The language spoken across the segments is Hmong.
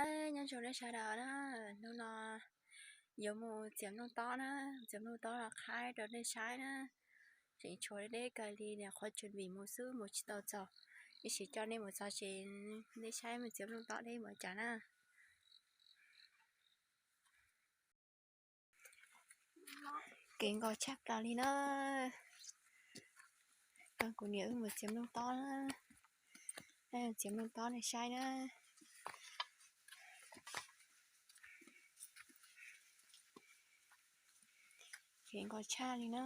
Nyob zoo nej sawv daws na, hnub no yuav mus txiav nplooj tob na, txiav nplooj tob los qhaib rau nej saib na. Tseem tshuav deb deb kawg li, niam qhuav tsuas vim mus xwb mus tsis tau txog, ib sim coj nej mus txog tsev, nej saib mus txiav nplooj tob deb mus cas na. Kev nkos tshaj plaws li na. Kuv niam wb mus txiav nplooj tob na, txiav nplooj tob nej saib na. Kev nkos tshaj li na.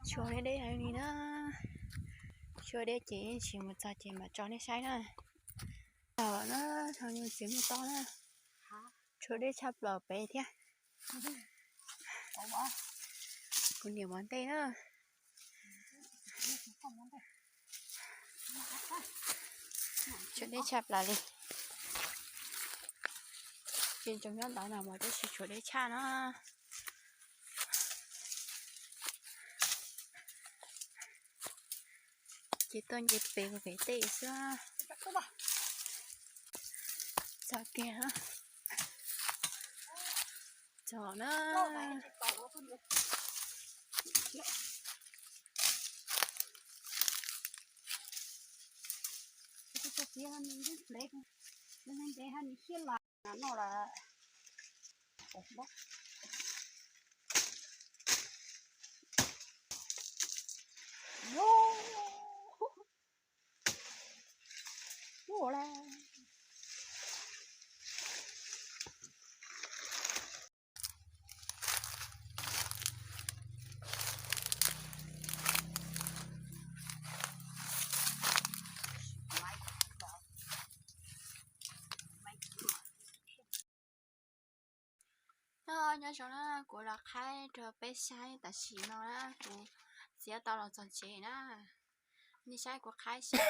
Tshuav deb deb heev li na. Tshuav deb ces tsis mus txog ces mam tso nej saib na. Txog na, txog txiav nplooj tob na. Tshuav deb tshaj plaws pem thiab. Kuv niam mov ntej na. Tshuav deb tshaj plaws li. Ces tsoom nyob ntawd no mas tab sis tshuav deb tshaj na. Ces tuaj nce pem pem tej xwb. Txog kiag na. Txog na. Nyob zoo na, kuv los qhaib rau peb saib tam sim no na, kuv txiav tau los txog tsev na. Nej saib kuv qhaib saib.